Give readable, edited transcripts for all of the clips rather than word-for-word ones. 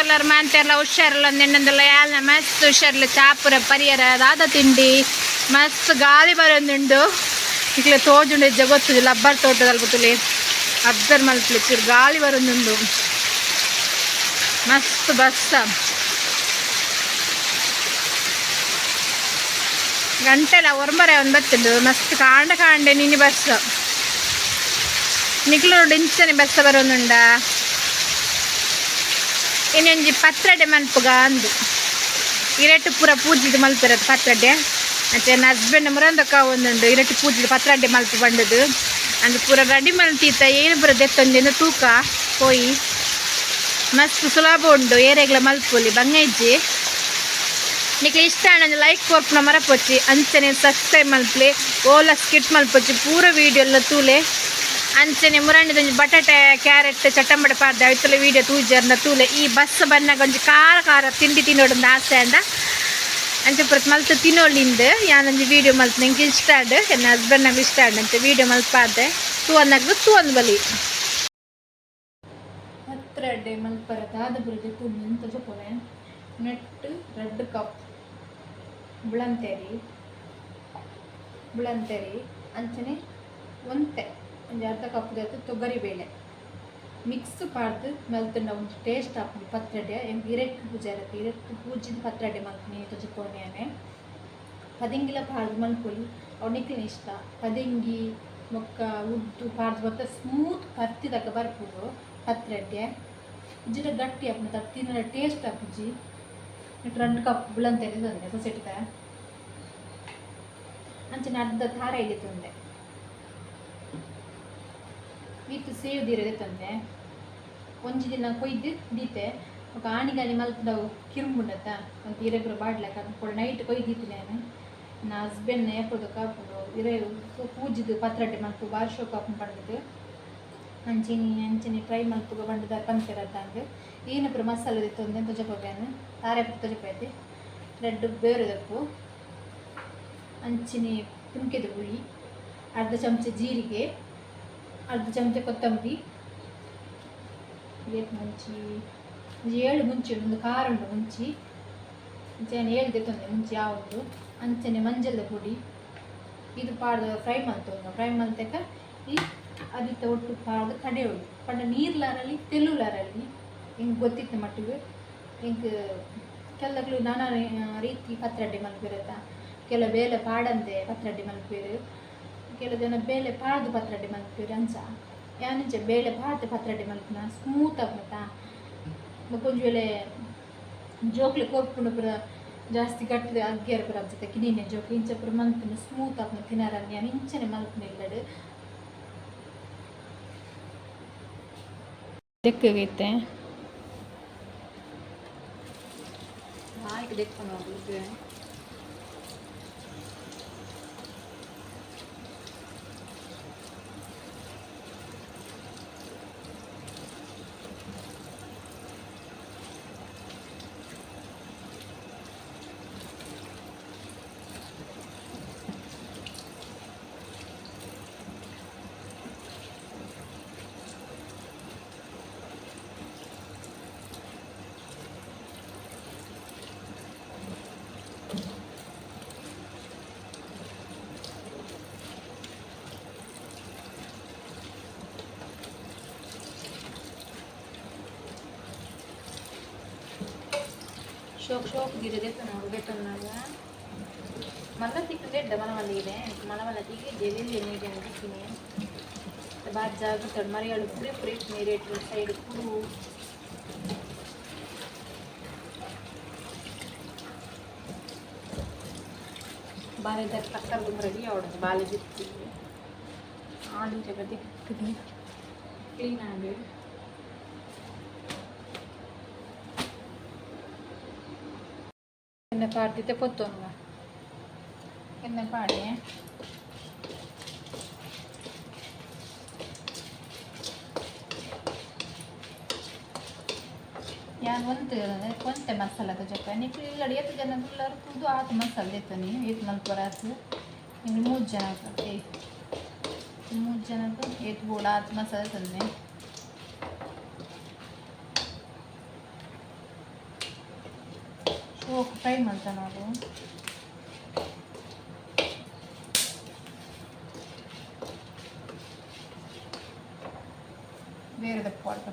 ಎಂಚೊಲ್ಲರ್ ಮಾಂತೆರ್ಲ ಹುಷಾರಲ್ಲ ನೆನ್ನಂದಲ್ಲ ಯಾಲ್ನ ಮಸ್ತ್ ಹುಷಾರ್ಲ ಚಾಪುರ ಪರಿಯರ ದಾದ ತಿಂಡಿ ಮಸ್ತ್ ಗಾಳಿ ಬರೊಂದುಂಡು ಇಕ್ಲೆ ತೋಜುಂಡು ಇಜ್ಜ ಗೊತ್ತುಜಿ ಲಬ್ಬರ್ ತೋಟದಲ್ಲಿ ಗೊತ್ತುಲಿ ಅಬ್ಸರ್ವ್ ಮಲ್ಪುಲಿ ಚೂರು ಗಾಳಿ ಬರೊಂದುಂಡು ಮಸ್ತ್ ಬಸ್ಸ ಗಂಟೆಲ ಒರ್ಂಬರೆ ಒಂದು ಬತ್ತುಂಡು ಮಸ್ತ್ ಕಾಂಡ ಕಾಂಡೆ ನಿನ್ನೆ ಬಸ್ ನಿಕ್ಲು ಇಂಚನೆ ಬಸ್ಸ ಬರೋನುಂಡ ಇನ್ನೊಂಜಿ ಪತ್ರೊಡೆ ಮನ್ಪುಗ ಅಂದು ಇರೆಟ್ಟು ಪೂರ ಪೂಜಿದ ಮಲ್ಪೆರದು ಪತ್ರೊಡೆ ಅಂಚೆ ಎನ್ನ ಹಸ್ಬೆಂಡ್ ಮುರಂದಕ್ಕ ಒಂದುಂಡು ಇರೆಟ್ಟು ಪೂಜಿದ ಪತ್ರೊಡೆ ಮಲ್ಪು ಬಂಡದು ಅಂಚ ಪೂರ ರೆಡಿ ಮಲ್ತೀತ ಏನು ಪೂರ ದೆತ್ತೊಂದಿನ ತೂಕ ಪೋಯಿ ಮಸ್ತ್ ಸುಲಭ ಉಂಡು ಏರೆಗ್ಲ ಮಲ್ಪುಲಿ ಬಂಗ ಇಜ್ಜಿ ನಿಕ್ಲೆ ಇಷ್ಟ ಆಂಡ ಲೈಕ್ ಕೊರ್ಪುನ ಮರಪೊಚ್ಚಿ ಅಂಚನೆ ಸಬ್ಸ್ಕ್ರೈಬ್ ಮಲ್ಪುಲೆ ಓಲ ಸ್ಕಿಟ್ ಮಲ್ಪೊಚ್ಚಿ ಪೂರ ವೀಡಿಯೋ ಎಲ್ಲ ತೂಲೆ ಅಂಚನೆ ಮುರಂಡಿದೊಂಜಿ ಬಟಾಟೆ ಕ್ಯಾರೆಟ್ ಚಟ್ಟಂಬಡೆ ಪಾಡ್ದೆ ಅಯ್ತಲ ವೀಡಿಯೋ ತೂಜರ್ನ ತೂಲೆ ಈ ಬಸ್ ಬನ್ನಗ ಒಂಜಿ ಖಾರ ಖಾರ ತಿಂಡಿ ತಿನ್ನೋಡೊಂದು ಆಸೆ ಅಂಡ ಅಂಚ ಪೂರ ಮಲ್ತ್ ತಿನ್ನೋಳಿಂದು ಯಾನೊಂಜಿ ವೀಡಿಯೋ ಮಲ್ತ್ ಎಂಕ್ ಇಷ್ಟ ಆಂಡ್ ಎನ್ನ ಹಸ್ಬೆಂಡ್ ಇಷ್ಟ ಆಂಡ್ ಅಂಚ ವೀಡಿಯೋ ಮಲ್ಪಾದೆ ತೂವನ್ನಗ ತೂವೊಂದು ಬಲಿ ಪತ್ರೊಡೆ ಮಲ್ಪರ ದಾದ ಪೂರ ದೆತ್ತೊಂದು ತೋಜಪೋವೆ ನೆಟ್ ರಡ್ಡ್ ಕಪ್ ಬುಳಂತೆರಿ ಬುಳಂತೆರಿ ಅಂಚನೆ ಒಂತೆ ಒಂಜಿ ಅರ್ಧ ಕಪ್ ದತ್ತು ತೊಗರಿಬೇಳೆ ಮಿಕ್ಸ್ ಪಾಡ್ದು ಮಲ್ತ್ಂಡ ಒಂಜಿ ಟೇಸ್ಟ್ ಆಪುಂಡು ಪತ್ರೊಡೆ ಎಂಕ್ ಇರೆಟ್ ಪೂಜೆ ಇರತ್ತೆ ಇರೆಟ್ ಪೂಜಿದ ಪತ್ರೊಡೆ ಮಲ್ಪುನಿ ತೊಜಪೋನೆ ಆನೆ ಪದೆಂಗಿಲ ಪಾಡ್ದು ಮಲ್ಪೊಲಿ ಅವು ನಿಕ್ಲೆನ ಇಷ್ಟ ಪದೆಂಗಿ ಬೊಕ್ಕ ಉದ್ದು ಪಾಡ್ದು ಬೊಕ್ಕ ಸ್ಮೂತ್ ಪರ್ತಿದಕ ಬರ್ಪುಂಡು ಪತ್ರೊಡೆ ಇಜ್ಜಿಡ ಗಟ್ಟಿ ಆಪುಂಡು ತಕ್ಕ ತಿನರೆ ಟೇಸ್ಟ್ ಆಪುಜಿ ನೆಟ್ ರಡ್ಡ್ ಕಪ್ ಬುಳಂತೆರಿ ತಂದೆ ಸೊಸೆಟಿದ ಅಂಚನೆ ಅರ್ಧ ತಾರಾಯಿ ದೆತ್ತೊಂದೆ ವಿತ್ ಸೇವ್ ದೀರೆ ದೆತ್ತೊಂದೆ ಒಂಜಿ ದಿನ ಕೊಯ್ದು ದೀತೆ ಬೊಕ ಆಣಿಗಾನಿ ಮಲ್ಪುನವು ಕಿರುಂಬುಂಡತ್ತ ಒಂತೆ ಇರೆ ಪೂರ ಬಾಡ್ಲಕ ಪೂರ ನೈಟ್ ಕೊಯ್ದು ದೀತಿನಿ ಯಾನ್ ಎನ್ನ ಹಸ್ಬೆಂಡ್ ಏಪೊದ ಕಾಪುಂಡು ಇರೆ ಪೂಜಿದ್ ಪತ್ರೊಡೆ ಮಲ್ಪು ಬಾರಿ ಶೋಕು ಆಪುಂಡು ಪಂಡುದು ಅಂಚೆನೆ ಅಂಚನೆ ಟ್ರೈ ಮಲ್ಪುಗ ಪಂಡುದು ಪನ್ಪೆರ್ ಈನ ಪೂರ ಮಸಾಲೆ ದೆತ್ತೊಂದೆ ತೊಜಪೊಗೆ ಯಾನ್ ತಾರಾಯಿ ಪೂರ ತೊಜಪಾಯ್ತೆ ರಡ್ಡ್ ಬೇರುದಪ್ಪು ಅಂಚನೆ ಪುಂಕೆದ ಪುಳಿ ಅರ್ಧ ಚಮಚ ಜೀರಿಗೆ ಅರ್ಧ ಚಮಚ ಕೊತ್ತಂಬರಿ ಏತ್ ಮುಂಚಿ ಒಂಜಿ ಏಳು ಮುಂಚಿ ಉಂಡು ಒಂದು ಖಾರ ಉಂಡು ಮುಂಚಿ ಅಂಚನೆ ಏಳು ದೆತ್ತೊಂದೆ ಮುಂಚಿ ಯಾವುಂಡು ಅಂಚನೆ ಮಂಜಲ್ದ ಪೊಡಿ ಇದು ಪಾಡ್ದು ಫ್ರೈ ಮಲ್ತೊಂದು ಫ್ರೈ ಮಲ್ತೆಕ ಈ ಅದಿತ್ತ ಒಟ್ಟು ಪಾಡ್ದು ಕಡೆಯೋಡು ಪಂಡ ನೀರ್ಲಾರಲ್ಲಿ ತೆಲ್ಲುಲಾರಲ್ಲಿ ಎಂಕ್ ಗೊತ್ತಿತ್ತು ಮಟ್ಟಿಗೆ ಎಂಕ್ ಕೆಲದಕ್ಲು ನಾನಾ ರೀತಿ ಪತ್ರೊಡೆ ಮಲ್ಪೆರತ್ತ ಕೆಲ ಬೇಲೆ ಪಾಡಂದೆ ಪತ್ರೊಡೆ ಮಲ್ಪೆರ್ ಕೆಲವು ಜನ ಬೇಲೆ ಪಾಡ್ದು ಪತ್ರೊಡೆ ಮಲ್ಪೆರ್ ಅಂಚ ಯಾನಿಂಚ ಬೇಳೆ ಪಾಡ್ದು ಪತ್ರೊಡೆ ಮಲ್ಪುನ ಸ್ಮೂತ್ ಆಪುನತ ಬೊಕ ಒಂಜಿ ವೇಳೆ ಜೋಕ್ಲೆಗ್ ಕೊರ್ಪುಂಡು ಪೂರ ಜಾಸ್ತಿ ಗಟ್ಟಿ ಅಗ್ಗ್ಯರ ಪೂರ ಆಪುಜಿ ಕಿನ್ನಿ ಜೋಕ್ಲು ಇಂಚ ಪೂರ ಮಲ್ಪುನ ಸ್ಮೂತ್ ಆಪುನ ತಿನರ ಯಾನ್ ಇಂಚನೆ ಮಲ್ಪುನ ಇಲ್ಲಡ್ ದೆಕ್ಕಗ್ ಇತ್ತೆ ಲಾಯ್ಕ್ ದೆಕ್ಕುನ ಶೋಕ್ ಶೋಕ್ ದಿರ ದೆತ್ತೊನೊಡು ದೆತ್ತೊನ್ನಗ ಮಲ್ಲ ತಿಕ್ಕುಂಡ ಎಡ್ಡೆ ಮಲ್ಲ ಮಲ್ಲ ಇರೆ ಮಲ್ಲ ಮಲ್ಲ ತಿಕ್ಕಿ ಜೆಲ್ಲೆಲ್ಲೆ ನೀರು ತಿಕ್ಕಿನಿ ಬಾರಿ ಜಾಗ್ರತೆ ಮರಿಯಾಳು ಪುರಿ ಪುರಿ ನೀರು ಸೈಡ್ ಕುರು ಬಾಲೆ ಟಕ್ಕರ್ದು ರೆಡಿ ಆವೊಡು ಬಾಲೆ ದಿತ್ತಿ ಆಲೂ ದಿಕ್ಕುದು ಕ್ಲೀನ್ ಆಗಿ ಎಣ್ಣೆ ಪಾಡ್ದಿತ್ತೆ ಪೊತ್ತೊಂಗ ಎಣ್ಣೆ ಪಾಡಿ ಯಾನ್ ಒಂತೆ ಒಂತೆ ಮಸಾಲೆ ತೋಜಪ್ಪ ನಿಕ್ಲು ಇಲ್ಲಡ್ ಏತ್ ಜನ ಉಲ್ಲರ್ ತೂದು ಆತ್ ಮಸಾಲೆ ದೆತ್ತೊನಿ ಏತ್ ಮಲ್ಪರ ಆತ್ ಎಂಕ್ಲು ಮೂಜಿ ಜನ ಆಪುಂಡು ಮೂಜಿ ಜನಕ್ ಏತ್ ಬೋಡು ಆತ್ ಮಸಾಲೆ ತಂದೆ. Poke fry ಮಲ್ತನಾವು. ಬೇರೆದ ಪಾಡ್ದ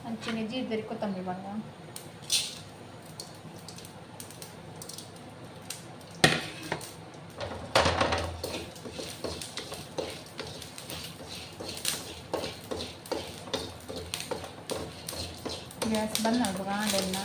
ಅಂಚನೆ ಜೀರ್ದರಿ ಕೊತ್ತಂಬರಿ ಬಣ್ಣ. ಗ್ಯಾಸ್ ಬಂದ್ ಮಾಡ್ಬೇಕು ಆಂಡೆಲ್ಲ.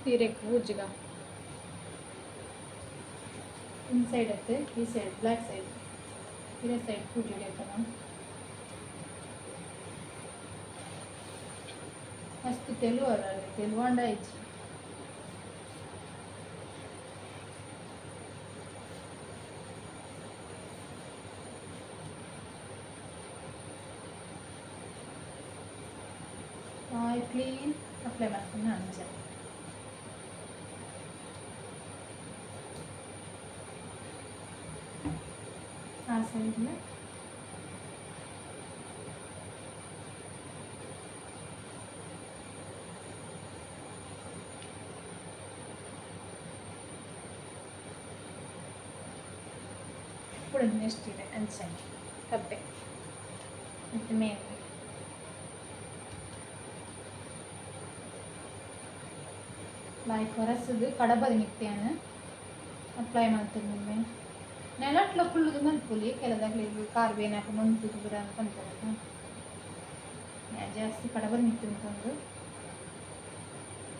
ಸೀರೆ ಪೂಜ್ಗ ಇನ್ಸೈಡ್ ಅತ್ತೆ, ಈ ಸೈಡ್ ಬ್ಲ್ಯಾಕ್ ಸೈಡ್, ಇದೇ ಸೈಡ್ ಪೂಜೆ ಹಿಡಿಯತ್ತನ. ಮಸ್ತ್ ತೆಲುವರ ತೆಲುವಂಡ ಇಜ್ಜಿ. ಕ್ಲೀನ್ ಅಪ್ಲೈ ಮಾಡ್ತೀನಿ ಅಂಚೆ. ಆ ಸೈಡ್ನ ಕೂಡ ನೆಕ್ಸ್ಟ್ ಇದೆ ಅಂಚೆ ಕಪ್ಪೆ ಮತ್ತು ಮೇಲೆ ಲಾಯ್ಕ್ ಹೊರಸದು ಕಡಬದ ಮಿಕ್ತಿಯಾನ ಅಪ್ಲೈ ಮಾಡ್ತೀನಿ. ನೆಲಟ್ಲ ಕುಳ್ಳುದು ಮಲ್ಪುಲಿ. ಕೆಲದಾಗ್ಲಿ ಕಾರ್ ಬೇನಾಕ ಮುಂತುದು ಪೂರ ಅನ್ಕೊಂತಾರೆ. ಜಾಸ್ತಿ ಕಡಬದ ಮಿಕ್ತಿ ಅಂತಂದು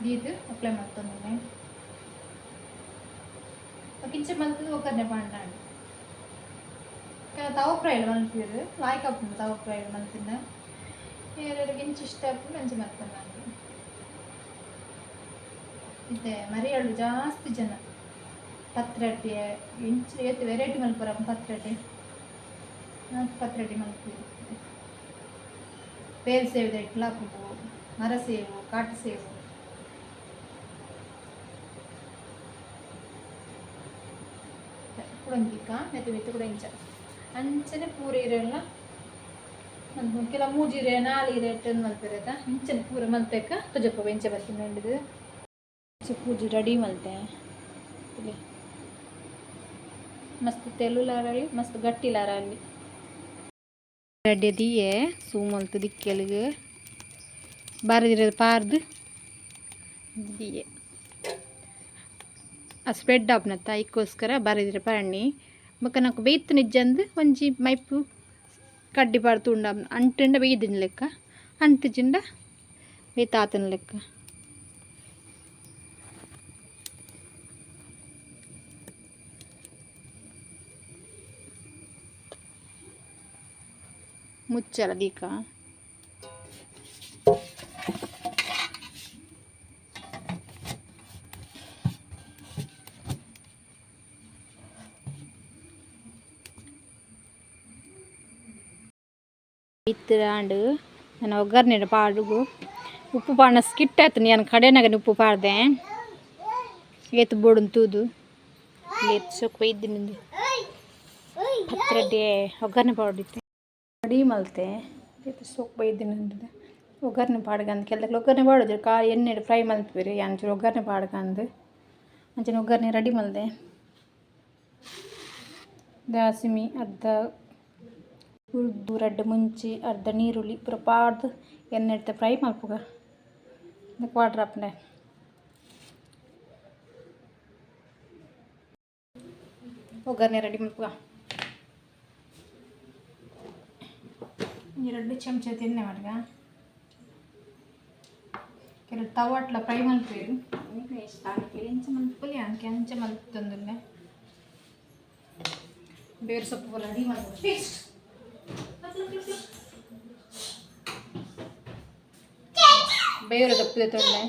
ದೀದ್ ಅಪ್ಲೈ ಮಾಡ್ತಂದ್ರೆ ಕಿಂಚ ಮಲ್ತದು ಒಕ್ಕರ್ನೆ ಪಾಂಡಾಂಡ್. ತವ ಫ್ರೈಡ್ ಮಲ್ತಿರು ಲಾಯ್ಕ್ ಆಪುಂಡು. ತವ ಫ್ರೈಡ್ ಮಲ್ತಿನ ಏರೆರ್ಗ್ ಇಂಚ ಇಷ್ಟ ಆಪುಂಡು ಅಂಚ ಮಲ್ತನ. ಇತ್ತೆ ಮರಿಯಾಳು ಜಾಸ್ತಿ ಜನ ಪತ್ರೊಡೆ ಇಂಚ ಏತ್ ವೆರೈಟಿ ಮಲ್ಪುರ ಪತ್ರೊಡೆ. ಪತ್ರೊಡೆ ಮಲ್ಪುವೆರ್. ಪೇಲ್ ಸೇವುದ ಇಟ್ಲ ಆಪುಂಡು, ಮರ ಸೇವು, ಕಾಟು ಸೇವು. ಕುಡೊಂಜಿಕ ಮೆತ್ತ ಮಿತ್ತ್ ಕೂಡ ಇಂಚ ಅಂಚನೆ ಪೂರ ಇರೆಲ್ಲ ಕೆಲ ಮೂಜಿರೆ ನಾಲ್ ಇರೆ ಮಲ್ಪೆರ್ ಇಂಚನೆ ಪೂರ ಮಲ್ಪೆಕ ತೊಜಪ್ಪ ಇಂಚ ಬರ್ತಿಂದು. ಪೂಜೆ ರೆಡಿ ಮಲ್ತೆ. ಮಸ್ತ್ ತೆಲುಲಾರಲ್ಲಿ ಮಸ್ತ್ ಗಟ್ಟಿಲಾರಲ್ಲಿ ರೆಡಿ ದಿಯೆ ಸೂ ಮಲ್ತು ದಿಕ್ಕೆಲ್ಗ್ ಬಾರದಿರೋದು ಪಾರ್ದು ದಿಯೆ. ಆ ಸ್ಪ್ರೆಡ್ ಆಪುನತ್ತ ಐಕ್ಕೋಸ್ಕರ ಬಾರದಿರ ಪಾಡ್ನಿ. ಬೊಕ್ಕ ನಕ್ಕು ಬೇಯ್ತು ನಿಜ್ಜಂದು ಒಂಜಿ ಮೈಪು ಕಡ್ಡಿ ಪಾಡ್ದು ಉಂಡ ಅಂಟುಂಡ ಬೇಯ್ದಿನ ಲೆಕ್ಕ ಅಂಟುಜಿಂಡ ಬೇತಾತನ ಲೆಕ್ಕ. ಮುಚ್ಚಲ ದೀಕ. ಇತ್ತಿರಾಂಡ್ ನಾನು ಒಗ್ಗರಣೆ ಪಾಡುಗು ಉಪ್ಪು ಪಾಡ್ನ ಸ್ಕಿಟ್ ಆಯ್ತು. ನಾನು ಕಡೆನಾಗ ಉಪ್ಪು ಪಾಡ್ದೆ. ಏತ್ ಬೋಡುನ್ ತೂದು ಏತ್ ಸೊಕ್ ಬೈದಿನಿಂದು ಪತ್ರೊಡೆ ಒಗ್ಗರಣೆ ಪಾಡಿತ್ತೆ ರೆಡಿ ಮಲ್ತೆ. ಏತ್ ಸೋಕ್ ಬೈದಿನಿ ಒಗ್ಗರಣೆ ಪಾಡ್ಗಂದು. ಕೆಲದಕ್ಲು ಒಗ್ಗರಣೆ ಪಾಡೋದು ಕಾ ಎಣ್ಣೆಡ್ ಫ್ರೈ ಮಲ್ಪುವೆರ್. ಯಾನ್ ಚೂರು ಒಗ್ಗರಣೆ ಪಾಡ್ಗಂದು ಅಂಚನೆ ಒಗ್ಗರಣೆ ರೆಡಿ ಮಲ್ದೆ. ದಾಸಿಮಿ ಅರ್ಧ ಉರ್ದು, ರಡ್ಡ್ ಮುಂಚಿ, ಅರ್ಧ ನೀರುಳ್ಳಿ ಪೂರ ಪಾಡ್ದು ಎಣ್ಣೆಡ್ ಫ್ರೈ ಮಲ್ಪುಗ. ಕ್ವಾಡ್ರ್ ಆಪುಂಡೆ. ಒಗ್ಗರಣೆ ರೆಡಿ ಮಲ್ಪುಗ. ಒಂಜಿ ರಡ್ಡ್ ಚಮಚ ಎಣ್ಣೆ ಪಾಡ್ಗ. ಕೆಲವು ತವಾಟ್ಲ ಫ್ರೈ ಮಲ್ಪುವೆರ್. ಇಷ್ಟ ಇಂಚ ಮಲ್ಪೊಲಿ ಅಂಕೆ ಅಂಚ ಮಲ್ತೊಂದುಲ್ಲೆ. ಬೇರೆ ಸೊಪ್ಪು ಪೂರ ರೆಡಿ ಮಲ್ಪುಗ. ಬೇರೆ ದಪ್ಪು ತೊಂಡೆ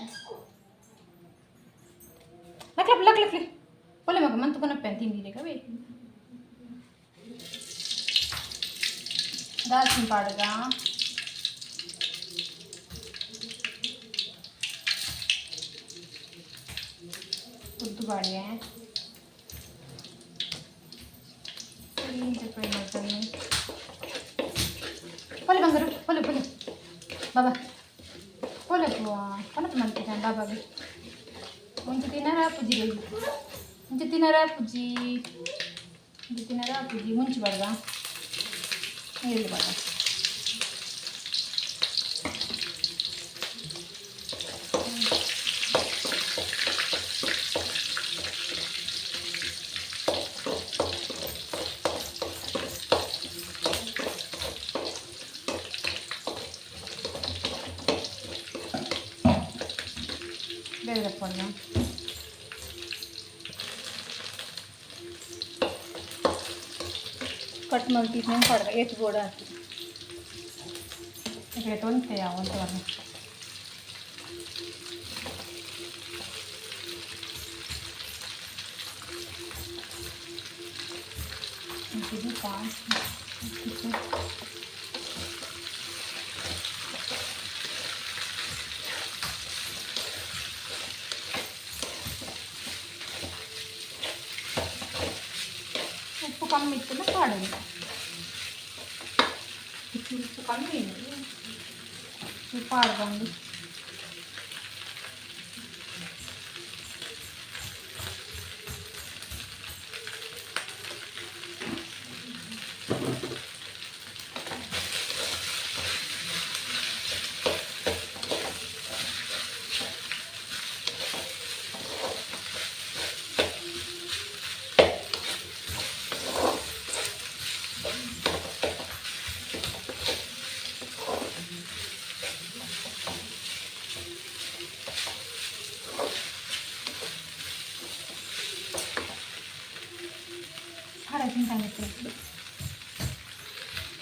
ಲಕ್ಲಪ್ ಲಕ್ಲಪ್ಲಿ ಪೊಲೆ ಮಗ ಮಂತು ಕೊನಪ್ಪೆ ತಿಂದಿದೆ ಕವೆ. ದಾಲ್ಚಿನ್ನಿ ಪಾಡ್ಗ. ಸುದ್ದು ಬಾಡಿಯೆ ಪೊಲೆ ಬಂಗಾರು ಪೊಲೆ ಪೊಲೆ ಬಾಬಾ ಪೊಲೆ ಪೊಲೆ ಮಂತಿದ್ದ ಬಾಬಾ ಮುಂಚೆ ತಿನ್ನರ ಪುಜಿ ಮುಂಚೆ ತಿನ್ನರ ಪುಜಿ ಮುಂಚೆ ತಿನ್ನರ ಪುಜಿ ಮುಂಚೆ ಬಾಡ್ವಾ ಎಲ್ಲಿ ಬಾಡ ಬೇರೆ ಪೊಲ್ಲ ಕಟ್ ಮಲ್ತಿದ್ನೆ ಪಡ್ದ ಏತ್ ಬೋಡ ಹಾಕಿ ఇక్కడ ತೊಂತೆ ಒಂತವನ್ನ ಉಪ್ಪು ಕಮ್ಮಿ ಇತ್ತಲ್ಲ ಪಾಡೋದು ಉಪ್ಪು ಕಮ್ಮಿ ಪಾಡ್ಬಂದು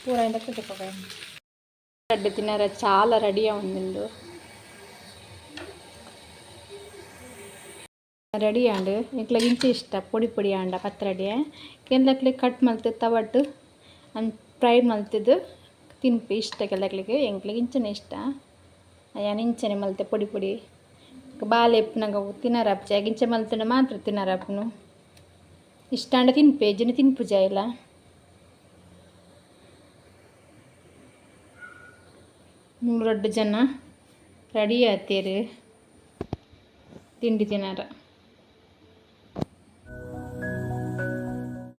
ಪೂರ ಅಡ್ಡೆ ತಿನ್ನಾರ చాలా రెడీ ఉంದಿಂడు ರೆಡಿ ಆಂಡ್ ಎಂಕ್ಲೆಗ್ ಇಂಚ ಇಷ್ಟ ಪೊಡಿ ಪೊಡಿ ಆಂಡ ಪತ್ರೊಡೆ ಕೆಂದ್ಲಕ್ಲೆ ಕಟ್ ಮಲ್ತ್ ತವಟ್ ಅಂದ್ ಫ್ರೈ ಮಲ್ತುದು ತಿನ್ಪಿ ಇಷ್ಟ ಕೆಲಕ್ಲೆಗ್ ಎಂಕ್ಲೆಗ್ ಇಂಚನೆ ಇಷ್ಟ ಯಾನ್ ಇಂಚನೆ ಮಲ್ತೆ ಪೊಡಿ ಪೊಡಿ ಬಾಲೆ ಇಪ್ಪುನಗ ತಿನ್ನರ ಆಪುಜಿ ಇಂಚ ಮಲ್ತುಂಡ ಮಾತ್ರ ತಿನ್ನರ ಆಪುನು ಇಷ್ಟ ಆಂಡ ತಿನ್ಪೆ ಇಜ್ಜಿಂಡ ತಿನ್ಪುಜ ಇಲ್ಲ. ಮೂರು ಜನ ರೆಡಿ ಆತೇರು ತಿಂಡಿ ತಿನ್ನರ.